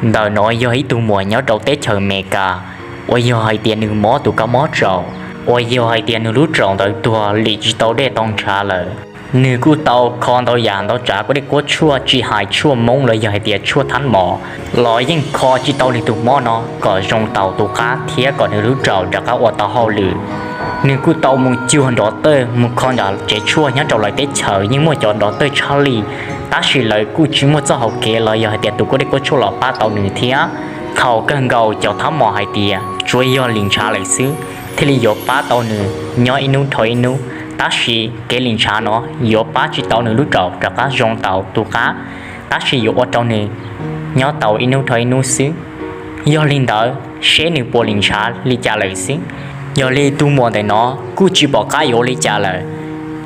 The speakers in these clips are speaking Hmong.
Ntawm no yog ib tug muam nyob rau teb chaws Amelikas uas yog hais tias nws mob tus kab mob tsaus, uas yog hais tias nws lub tsaus ntawd tuag lim tsis tau dej tau ntshav lawm. Nws kuj tau kho ntau yam ntau tsav kuab dej kuab tshuaj tsis hais tshuaj Hmoob los yog hais tias tshuaj thab mos los yeej kho tsis tau nws tus mob no kom zoo tau tus qab thiab kom nws lub tsaus rov qab ua tau hauj lwm. Nws kuj tau mus cuag nrov tawj mus kho nram tsev tshuaj nyob rau lawv teb chaws yeej muaj cov nrov tawj tshaj lij, tab sis lawv kuj tsis muaj txoj hauv kev los yog hais tias tus kuab dej kuab tshuaj los pab tau nws thiab. Thaum kawg nkaus cov thab mos hais tias tsuav yog lim ntshav lawm xwb thiaj li yuav pab tau nws nyob ib hnub dhau ib hnub, tab sis kev lim ntshav no yuav pab tsis tau nws lub tsaus rov qab zoo tau tus qab, tab sis yuav ua rau nws nyob tau ib hnub dhau ib hnub xwb. Yog li ntawd seb nws puas lim ntshav li cas lawm xwb. Yog li tus muam ntawm no kuj tsis pom qab yuav ua li cas lawm,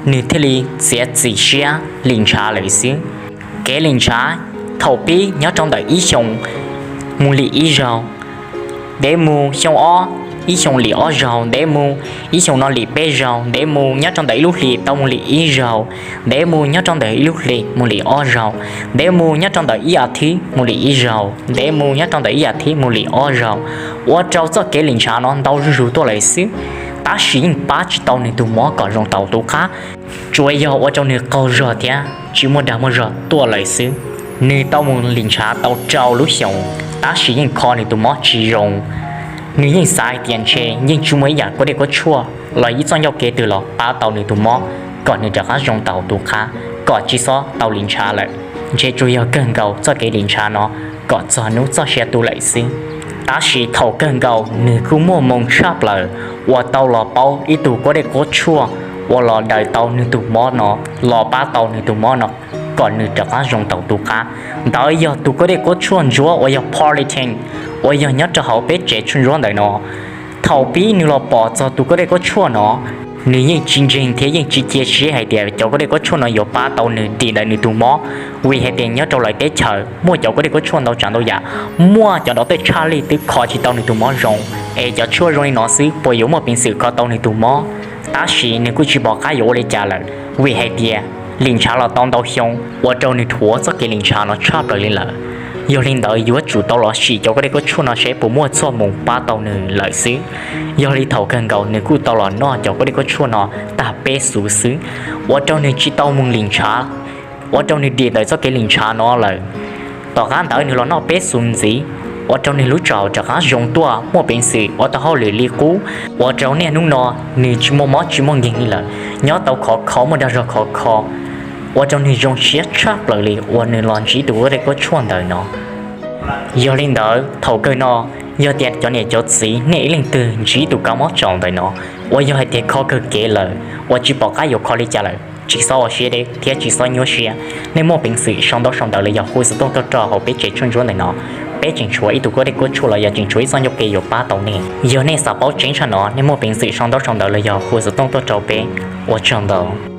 nws thiaj li txiav txim siab lim ntshav lawm xwb. Kev lim ntshav thaum pib nyob rau ntawm ib xyoos mus lim ib zaug, ntev mus xyoo ob, ib xyoos lim ob zaug, ntev mus ib xyoos no lim peb zaug, ntev mus nyob rau ntawm ib lub hlis tau mus lim ib zaug, ntev mus nyob rau ntawm ib lub hlis mus lim ob zaug, ntev mus nyob rau ntawm ib as thiv mus lim ib zaug, ntev mus nyob rau ntawm ib as thiv mus lim ob zaug, ua rau txoj kev lim ntshav no ntau zuj zus tuaj lawm xwb, tab sis yeej pab tsis tau nws tus mob kom zoo tau tus qab, tsuas yog ua rau nws qaug zog thiab tsis muaj dag muaj zog tuaj lawm xwb. Nws tau mus lim ntshav tau rau lub xyoos, tab sis yeej kho nws tus mob tsis zoo. Nws yeej xav hais tias ntshe yeej tsis muaj ib yam kuab dej kuab tshuaj los ib txoj ncauj kev twg los pab tau nws tus mob kom nws rov qab zoo tau tus qab, kom tsis txhob tau lim ntshav lawm. Ntshe tsuas yog kawg nkaus txoj kev lim ntshav no kom txog hnub txoj sia tu lawm xwb. Tab sis thaum kawg nkaus nws kuj muaj hmoo tshaj plaws uas tau los paub ib tug kuab dej kuab tshuaj uas los daws tau nws tus mob no, los pab tau nws tus mob no kom nws rov qab zoo tau tus qab. Ntawd yog tus kuab dej kuab tshuaj ntsuab uas yog Politan uas yog nyob rau hauv peb tsev tshuaj ntsuab ntawm no. Thaum pib nws los pom txog tus kuab dej kuab tshuaj no, nws yeej tsis ntseeg thiab yeej tsis cia siab hais tias cov kuab dej kuab tshuaj no yuav pab tau nws dim ntawm nws tus mob, vim hais tias nyob rau lawv teb chaws muaj cov kuab dej kuab tshuaj ntau tsav ntau yam, muaj cov nrov tej tshaj lij twb kho tsis tau nws tus mob zoo. Es cov tshuaj zoo li no xwb puas yuav muaj peev xwm kho tau nws tus mob? Tab sis nws kuj tsis pom qab yuav ua li cas lawm, vim hais tias lim ntshav los tau ntau xyoo ua rau nws dhuav txoj kev lim ntshav no tshaj plaws li lawm. Yog li ntawd yuav tsum tau los sim cov kuab dej kuab tshuaj no seb puas muaj txoj hmoo pab tau nws lawm xwb. Yog li thaum kawg nkaus nws kuj tau los noj cov kuab dej kuab tshuaj no tag peb xuv xwb, ua rau nws tsis tau mus lim ntshav, ua rau nws dim ntawm txoj kev lim ntshav no lawm. Tom qab ntawd nws los noj peb xuv ntxiv, ua rau nws lub tsaus rov qab zoo tuaj muaj peev xwm ua tau hauj lwm li qub, ua rau niaj hnub no nws tsis muaj mob tsis muaj nkeeg li lawm, nyob tau khov kho muaj dag zog khov kho, ua rau nws zoo siab tshaj plaws li uas nws los ntsib tus kuab dej kuab tshuaj ntawm no. Yog li ntawd thaum kawg no, yog tias cov niam cov txiv nej ib leej twg ntsib tus kab mob tsaus ntawm no uas yog hais tias kho kawg kev lawm uas tsis pom qab yuav kho li cas lawm, tsis txhob ua siab deb thiab tsis txhob nyuaj siab. Nej muaj peev xwm sau ntaub sau ntawv los yog hu xov tooj tuaj rau hauv peb tsev tshuaj ntsuab ntawm no, peb tseem tshuav ib tug kuab dej kuab tshuaj los yog tseem tshuav ib txoj ncauj kev yuav pab tau nej. Yog nej xav paub tseeb tshaj no nej muaj peev xwm sau ntaub sau ntawv los yog hu xov tooj tuaj rau peb. Ua tsaug ntau.